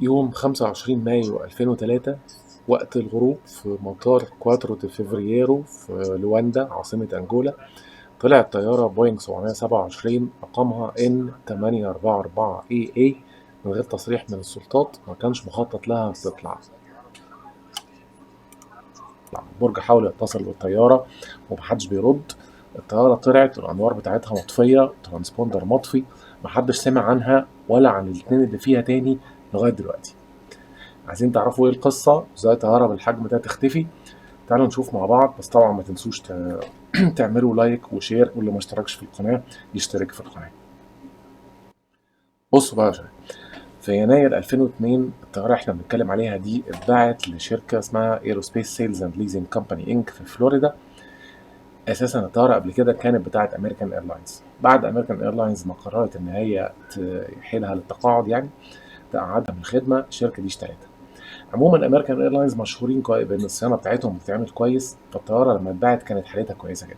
يوم 25 مايو 2003 وقت الغروب في مطار كواترو دي فيفريرو في لواندا عاصمة أنجولا، طلعت طيارة بوينج 727 رقمها N844AA من غير تصريح من السلطات، ما كانش مخطط لها تطلع. البرج حاول يتصل بالطيارة ومحدش بيرد. الطيارة طلعت الأنوار بتاعتها مطفية، transponder مطفي، محدش سمع عنها ولا عن الاتنين اللي فيها تاني لغاية دلوقتي. عايزين تعرفوا ايه القصة؟ ازاي طيارة بالحجم ده تختفي؟ تعالوا نشوف مع بعض. بس طبعا ما تنسوش تعملوا like و share، واللي ما اشتركش في القناة يشترك في القناة. بصوا بقى يا شباب، في يناير 2002 الطيارة احنا بنتكلم عليها دي اتباعت لشركة اسمها Aerospace Sales and Leasing Company Inc في فلوريدا. اساسا الطيارة قبل كده كانت بتاعة American Airlines. بعد American Airlines ما قررت ان هي تحيلها للتقاعد، يعني تقعدها من الخدمة، الشركة دي اشترتها. عموما American Airlines مشهورين كويس بان الصيانة بتاعتهم بتتعمل كويس، فالطيارة لما اتباعت كانت حالتها كويسة جدا.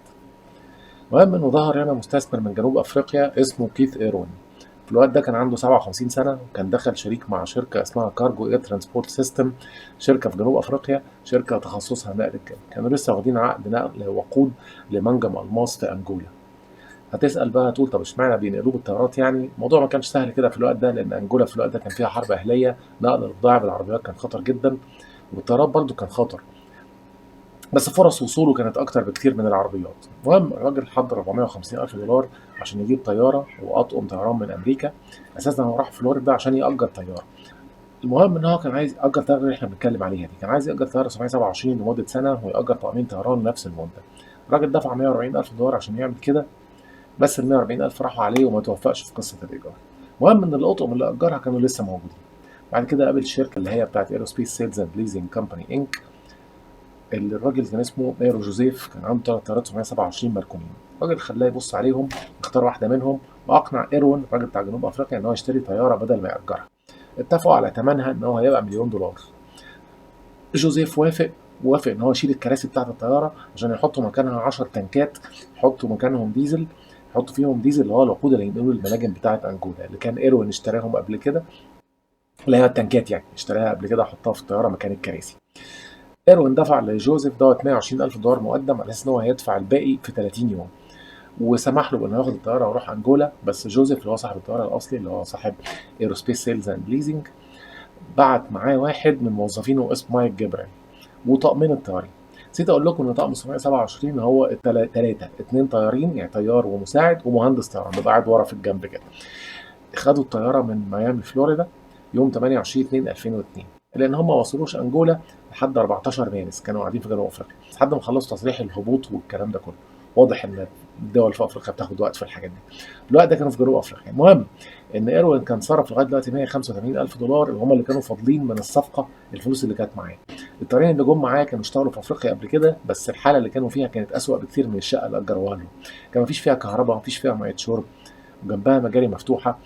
المهم انه ظهر هنا مستثمر من جنوب افريقيا اسمه كيث ايروين. في الوقت ده كان عنده 57 سنة، وكان دخل شريك مع شركة اسمها Cargo Air Transport System، شركة في جنوب افريقيا، شركة تخصصها نقل الجو. كانوا لسه واخدين عقد نقل وقود لمنجم الماس في انجولا. هتسأل بقى تقول طب اشمعنى بينقلوه بالطيارات؟ يعني الموضوع ما كانش سهل كده في الوقت ده، لان انجولا في الوقت ده كان فيها حرب اهلية، نقل البضائع بالعربيات كان خطر جدا، والطيارات برضو كان خطر، بس فرص وصوله كانت اكتر بكتير من العربيات. المهم الراجل حضر 450 الف دولار عشان يجيب طيارة واطقم طيران من امريكا. اساسا هو راح فلوريدا عشان يأجر طيارة. المهم ان هو كان عايز يأجر طيارة اللي احنا بنتكلم عليها دي، كان عايز يأجر طيارة 727 لمدة سنة ويأجر طاقمين طيران نفس المدة. الراجل دفع 140 الف دولار عشان يعمل كده، بس ال 140 الف راحوا عليه وما توفقش في قصة الايجار. المهم ان الاطقم اللي اجرها كانوا لسه موجودين. بعد كده قابل الشركة اللي هي بتاعت Aerospace Sales and Leasing Company Inc، اللي الراجل كان اسمه مايرو جوزيف، كان عنده 3 طيارات 727 مركونين. الراجل خلاه يبص عليهم، اختار واحدة منهم، واقنع ايروين الراجل بتاع جنوب افريقيا ان هو يشتري طيارة بدل ما ياجرها. اتفقوا على ثمنها ان هو هيبقى مليون دولار. جوزيف وافق، وافق ان هو يشيل الكراسي بتاعه الطيارة عشان يحطوا مكانها 10 تنكات، يحطوا مكانهم ديزل، يحطوا فيهم ديزل اللي هو الوقود اللي ينقلوا المناجم بتاعه انجولا اللي كان ايروين اشتراهم قبل كده، اللي هي التنكات يعني اشتراها قبل كده حطها في الطيارة مكان الكراسي. ايروين دفع لجوزيف دوت 120 الف دولار مقدم على اساس ان هو هيدفع الباقي في 30 يوم، وسمح له بانه ياخد الطيارة ويروح انجولا. بس جوزيف اللي هو صاحب الطيارة الاصلي اللي هو صاحب Aerospace Sales and Leasing بعت معاه واحد من موظفينه اسمه مايك جبران وطقمين الطيارين. نسيت اقول لكم ان طقم 727 هو ثلاثة، اثنين طيارين يعني طيار ومساعد ومهندس طيران بيبقى قاعد ورا في الجنب كده. خدوا الطيارة من ميامي فلوريدا يوم 28/2/2002، لان هم ما وصلوش انجولا لحد 14 مارس، كانوا قاعدين في جنوب افريقيا لحد ما خلصوا تصريح الهبوط والكلام ده كله. واضح ان الدول في افريقيا بتاخد وقت في الحاجات دي. الوقت ده كانوا في جنوب افريقيا. المهم ان ايروين كان صرف لغاية دلوقتي 185 الف دولار اللي هم اللي كانوا فاضلين من الصفقة، الفلوس اللي كانت معاه. الطيارين اللي جم معاه كانوا اشتغلوا في افريقيا قبل كده، بس الحالة اللي كانوا فيها كانت اسوأ بكتير من الشقة اللي اجروها لهم. كان مفيش فيها كهرباء، مفيش فيها مية شرب، وجنبها مجاري مفتوحة.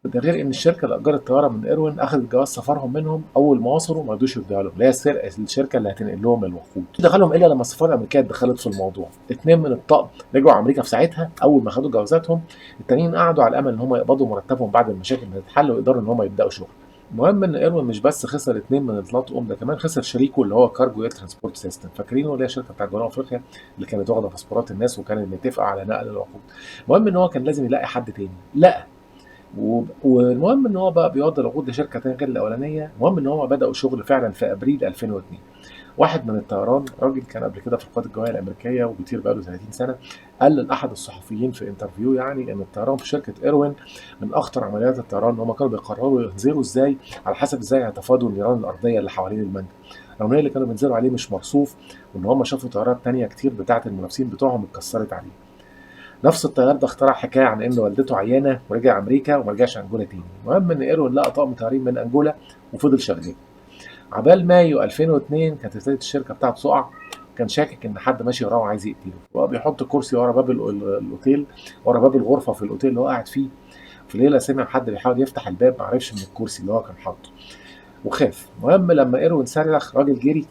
ده غير ان الشركة اللي اجرت الطيارة من ايروين اخذت جواز سفرهم منهم اول ما وصلوا، ما رضوش يدوها لهم، اللي هي الشركة اللي هتنقل لهم الوقود. دخلهم الا لما السفارة الامريكية اتدخلت في الموضوع. اثنين من الطقم رجعوا امريكا في ساعتها اول ما خدوا جوازاتهم، التانيين قعدوا على الامل ان هم يقبضوا مرتبهم بعد المشاكل ما تتحل ويقدروا ان هم يبداوا شغل. المهم ان ايروين مش بس خسر اثنين من الطقم ده، كمان خسر شريكه اللي هو Cargo Air Transport System، فاكرينه اللي هي الشركة بتاعت جنوب افريقيا اللي كانت واخده باسبورات الناس وكانت متفقه على نقل الوقود. المهم ان هو كان لازم يلاقي حد تاني، لقى. والمهم ان هو بقى بيودي العقود لشركة تانية غير الاولانية. المهم ان هو بداوا شغل فعلا في ابريل 2002. واحد من الطيران، راجل كان قبل كده في القوات الجوية الامريكية وبيطير بقاله 30 سنة، قال لاحد الصحفيين في interview يعني ان الطيران في شركة ايروين من اخطر عمليات الطيران، ان هم كانوا بيقرروا ينزلوا ازاي على حسب ازاي هيتفادوا النيران الارضية اللي حوالين المنجم. رغم اللي كانوا بينزلوا عليه مش مرصوف، وان هم شافوا طيارات تانية كتير بتاعه المنافسين بتوعهم اتكسرت عليه. نفس الطيار ده اخترع حكاية عن ان والدته عيانه ورجع امريكا وما رجعش انجولا تاني. المهم ان ايروين لقى طاقم طيارين من انجولا وفضل شغال. عبال مايو 2002 كانت ابتدت الشركة بتاعته تقع. كان شاكك ان حد ماشي وراه وعايز يقتله، وهو بيحط كرسي ورا باب الاوتيل، ورا باب الغرفة في الاوتيل اللي هو قاعد فيه. في ليلة سمع حد بيحاول يفتح الباب، ما عرفش من الكرسي اللي هو كان حاطه وخاف. المهم لما ايروين صرخ راجل جري.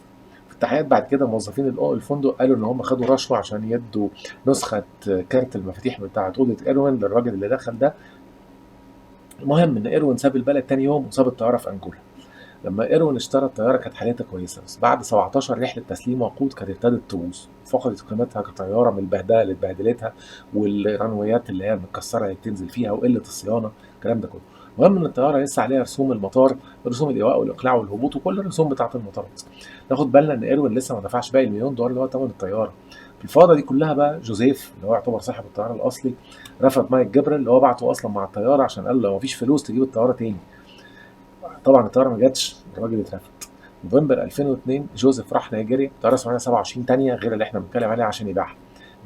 في التحقيقات بعد كده موظفين الفندق قالوا ان هم خدوا رشوة عشان يدوا نسخه كارت المفاتيح بتاعه اوضة ايروين للراجل اللي دخل ده، المهم ان ايروين ساب البلد تاني يوم وساب الطيارة في انجولا. لما ايروين اشترى الطيارة كانت حالتها كويسة، بس بعد 17 رحله تسليم وقود كانت ابتدت تبوظ، فقدت قيمتها كطياره من البهدله اللي اتبهدلتها وال runway ات اللي هي المتكسره اللي بتنزل فيها وقلة الصيانة، الكلام ده كله. المهم ان الطيارة لسه عليها رسوم المطار، رسوم الايواء والاقلاع والهبوط وكل الرسوم بتاعه المطارات. ناخد بالنا ان ايروين لسه ما دفعش باقي المليون دولار اللي هو ثمن الطيارة. في الفترة دي كلها بقى جوزيف اللي هو يعتبر صاحب الطيارة الاصلي رفض مايك جبريل اللي هو بعته اصلا مع الطيارة، عشان قال له لو مفيش فلوس تجيب الطيارة تاني. طبعا الطيارة ما جاتش، الراجل اترفد. نوفمبر 2002 جوزيف راح نيجيريا، طيارة 727 تانية غير اللي احنا بنتكلم عليها عشان يبيعها.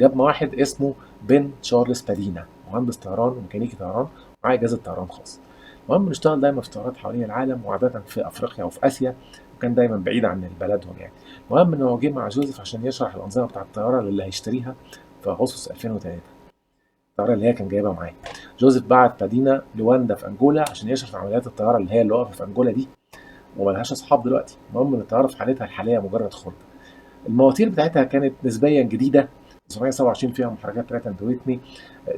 جاب مع واحد اسمه بن تشارلز بادينا، مهندس طيران وميكانيكي طيران، ومعاه اجازه طيران خاص. المهم نشتغل دايما في طيارات حوالين العالم، وعاده في افريقيا وفي اسيا، وكان دايما بعيد عن بلدهم يعني. المهم ان هو جه مع جوزيف عشان يشرح الانظمة بتاع الطيارة للي هيشتريها في اغسطس 2003، الطيارة اللي هي كان جايبها معاه. جوزيف بعت بادينا لواندا في انجولا عشان يشرح عمليات الطيارة اللي هي اللي واقفة في انجولا دي وملهاش اصحاب دلوقتي. المهم ان الطيارة في حالتها الحالية مجرد خرده. المواتير بتاعتها كانت نسبيا جديدة، 927 فيها محركات Pratt and Whitney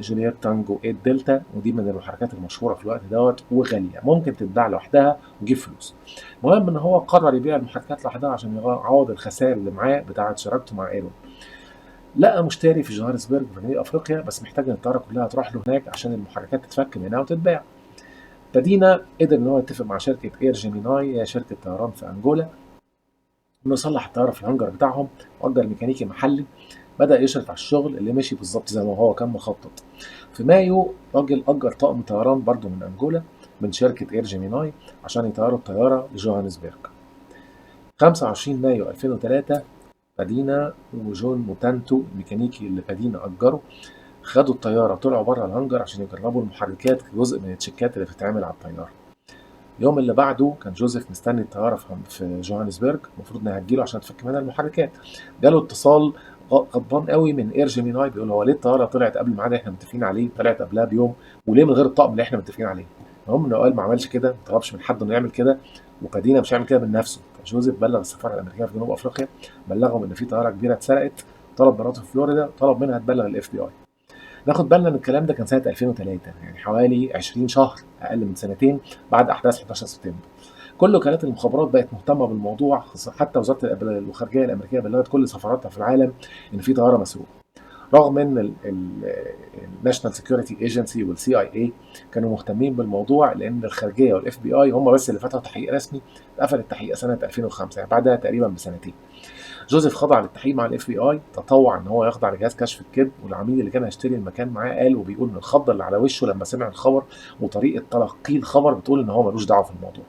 Juliet Tango 8 دلتا، ودي من المحركات المشهورة في الوقت دوت وغاليه، ممكن تتباع لوحدها وتجيب فلوس. المهم ان هو قرر يبيع المحركات لوحدها عشان يعوض الخسائر اللي معاه بتاعه شراكته مع ايرون. لقى مشتري في جوهانسبرج في جنوب افريقيا، بس محتاج ان الطيارة كلها تروح له هناك عشان المحركات تتفك منها وتتباع. بادينا قدر ان هو يتفق مع شركة اير جيميناي، هي شركة طيران في انجولا، انه يصلح الطيارة في الهنجر بتاعهم، واجر ميكانيكي محلي بدا يشرف على الشغل اللي مشي بالظبط زي ما هو كان مخطط. في مايو راجل اجر طاقم طيران برضه من انجولا من شركة اير جيميناي عشان يطيروا الطيارة لجوهانسبرج. 25 مايو 2003 بادينا وجون موتانتو الميكانيكي اللي بادينا اجره خدوا الطيارة طلعوا بره الهنجر عشان يجربوا المحركات كجزء من ال check ات اللي بتتعمل على الطيارة. اليوم اللي بعده كان جوزيف مستني الطيارة في جوهانسبرج، المفروض انها هتجيله عشان تفك منها المحركات. جاله اتصال غضبان قوي من اير جيميناي بيقول هو ليه الطيارة طلعت قبل الميعاد اللي احنا متفقين عليه، طلعت قبلها بيوم، وليه من غير الطقم اللي احنا متفقين عليه؟ المهم انه قال ما عملش كده، ما طلبش من حد انه يعمل كده، وبادينا مش هيعمل كده من نفسه. جوزيف بلغ السفارة الامريكية في جنوب افريقيا، بلغهم ان في طيارة كبيرة اتسرقت، طلب مراته في فلوريدا، طلب منها تبلغ ال FBI. ناخد بالنا ان الكلام ده كان سنة 2003، يعني حوالي 20 شهر، اقل من سنتين بعد احداث 11 سبتمبر. كل وكالات المخابرات بقت مهتمة بالموضوع، حتى وزارة الخارجية الامريكية بلغت كل سفاراتها في العالم ان في طيارة مسروقه. رغم ان ال National Security Agency وال CIA كانوا مهتمين بالموضوع، لان الخارجية وال FBI هم بس اللي فتحوا تحقيق رسمي. اتقفل التحقيق سنة 2005، يعني بعدها تقريبا بسنتين. جوزيف خضع للتحقيق مع ال FBI، تطوع ان هو يخضع لجهاز كشف الكذب، والعميل اللي كان هيشتري المكان معاه قال وبيقول ان الخضه اللي على وشه لما سمع الخبر وطريقه تلقي الخبر بتقول ان هو ملوش دعوه في الموضوع.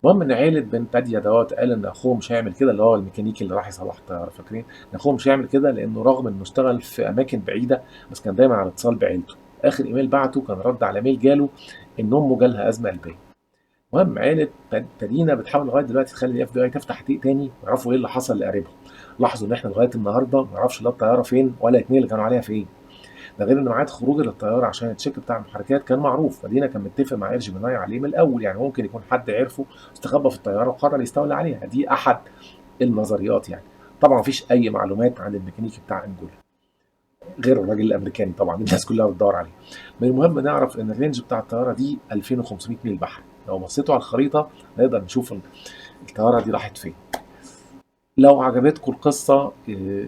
المهم ان عيله بن باديا دوت قال ان اخوه مش هيعمل كده، اللي هو الميكانيكي اللي راح يصلح الطيارة، فاكرين ان اخوه مش هيعمل كده لانه رغم انه اشتغل في اماكن بعيدة بس كان دايما على اتصال بعيلته. اخر ايميل بعته كان رد على mail جاله ان امه جالها ازمة قلبية. المهم عيله بادينا بتحاول لغاية دلوقتي تخلي ال FBI تفتح تحقيق تاني ويعرفوا ايه اللي حصل لقريبهم. لاحظوا ان احنا لغاية النهارده ما نعرفش لا الطيارة فين ولا الاثنين اللي كانوا عليها فين. ده غير ان ميعاد خروج للطياره عشان ال check بتاع المحركات كان معروف، بادينا كان متفق مع اير جيميناي عليه من الاول، يعني ممكن يكون حد عرفه استخبى في الطيارة وقرر يستولى عليها. دي احد النظريات يعني. طبعا مفيش اي معلومات عن الميكانيكي بتاع انجولا غير الراجل الامريكاني طبعا الناس كلها بتدور عليه. من المهم نعرف ان ال range بتاع الطيارة دي 2500 ميل بحر. لو بصيتوا على الخريطة نقدر نشوف الطيارة دي راحت فين. لو عجبتكم القصة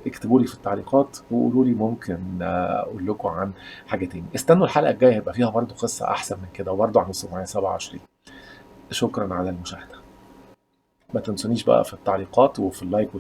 اكتبوا لي في التعليقات وقولوا لي ممكن اقول لكم عن حاجة تاني. استنوا الحلقة الجاية هيبقى فيها برضو قصة احسن من كده، وبرضو عن 727. شكرا على المشاهدة. ما تنسونيش بقى في التعليقات وفي ال like.